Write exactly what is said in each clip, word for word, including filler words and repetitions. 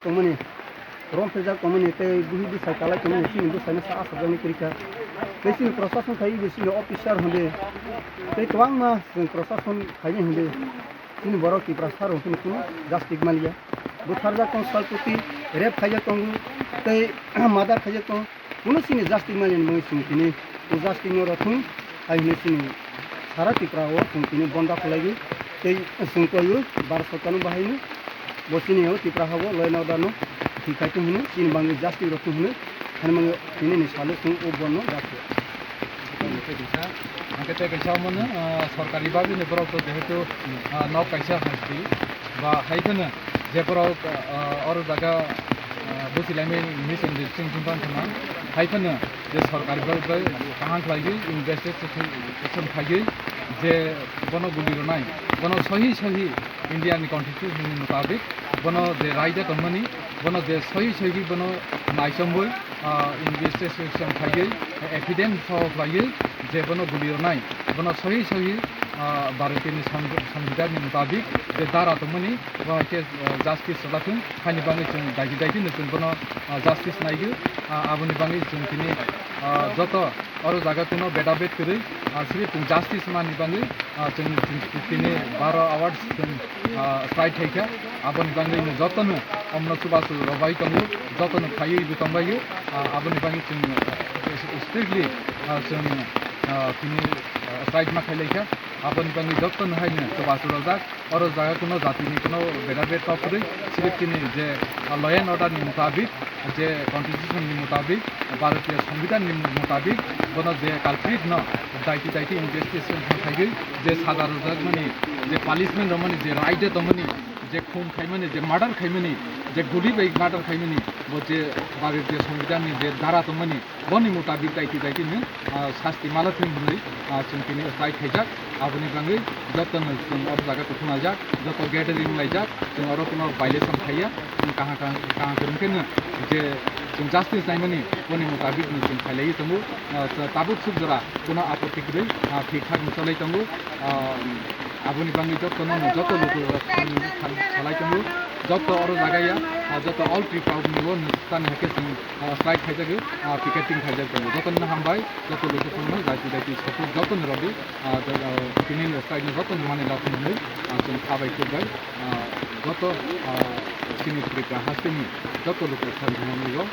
tongmani, rom pejak tongmani, tei buhi bwsai kalai tongmani, chini bwsaino sa asajani kwrwi kha. Tei chini prosason khai bo chini officer hwnde, tei kwbangma chwng prosason khainai hwnde, chini borok Tiprasa rok chini kunu justice manliya. Butharjak tong, salputi, rape khaijak tongo, tei murder khaijak tong, kunu chini justice manliya ni bagwi chwng tini o justice no rw thung, hai hwnwi chini sara Tripura o chwng tini bonda khwlaigwi tei chwng koiwi Bharat Sarkar no bahaino bo chini o Tripura ha o law and order no thik khai thung hwnwi chini bagwi justice rw thung hwnwi hani bagwi tini ni salo chwng o bon no dakho. Hwnkhe tei kaisa omo no, ah, sorkari bagwi ni borok to jehetu, ah, nok kaisa hai si ba hai kheno je borok, ah, oro jaga, ah, busilaimani mission de chwng chwng tong khna. Hai phano je sorkar bai, bai kaham khlaiwi investigation khlaiwi je bono guli rwnai, bono sohi sohi India ni constitution ni mutabik bono je raida tongmani, bono je sohi sohi bono naichomwi, ah, investigation khlaiwi, evidence soho khlaiwi je bono guli rwnai, bono sohi sohi, ah, Bharatiya ni Song-, Songbidan ni mutabik je dara tongmani, bo hai khe, ah, justice rwlathung. Haini bagwi chwng daiti daiti no chwng bono, ah, justice naigwi, ah, aboni bagwi chwng tini, ah, joto oro jaga kuno bedabed kwrwi, ah, siri chwng justice manni bagwi, ah, chwng, chwng tini baro hours chwng, ah, strike khaikha. Aboni bagwi no jotono omno chubachu rwbai tongo, jotono phaiwi bo tongbaio, ah, aboni bagwi chwng, ah, strictly, ah, chwng, ah, tini, ah, strike ma khailaikha. Aboni bagwi jotono haino chubachu rwjak. Oro jaga kuno jatini kuno bedabed tok kwrwi, sirip tini je, ah, law and order ni mutabik, je constitution ni mutabik, Bharatiya Songbidan ni mutabik, bono je culprit no daiti daiti investigation khaigwi je saja rwjakmani, je punishment rwmani, je raida tongmani, je khum khaimani, je murder khaimani, je guli bai murder khaimani, bo je Bharatiya Songbidan ni je dara tongmani, boni mutabik daiti daiti no, ah, sasti malathung hwnwi, ah, chwng tini strike khaijak. Aboni bagwi jotono chwng oro jaga kuthum laijak, joto gathering laijak, chwng oro kuno violation khaiya, chwng kaham kaham kaham kwrwng khe no je chwng justice naimani boni mutabik no chwng khailaiwi tongo. Ah, ta-, tabuk suk jora kuno apotti kwrwi, ah, thik thak no cholai tongo. Ah, aboni bagwi jotono no joto lukurok salai tongo, joto oro jaga ya, ah, joto all Tripura ni o no tani hakhe chwng, ah, strike khaijagwi, ah, picketing khaijak tongo. Jotono hambai, joto lukurokno daiti daiti support jotono rwdi, ah, jo-, ah, tini strike no jotono mani lathung hwnwi, ah, chwng kha bai kuk bai, ah, joto, ah, chini Tripura hasteni joto lukurok salai tongo,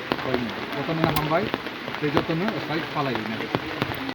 jotono hambai, tei jotono strike palai rwnai.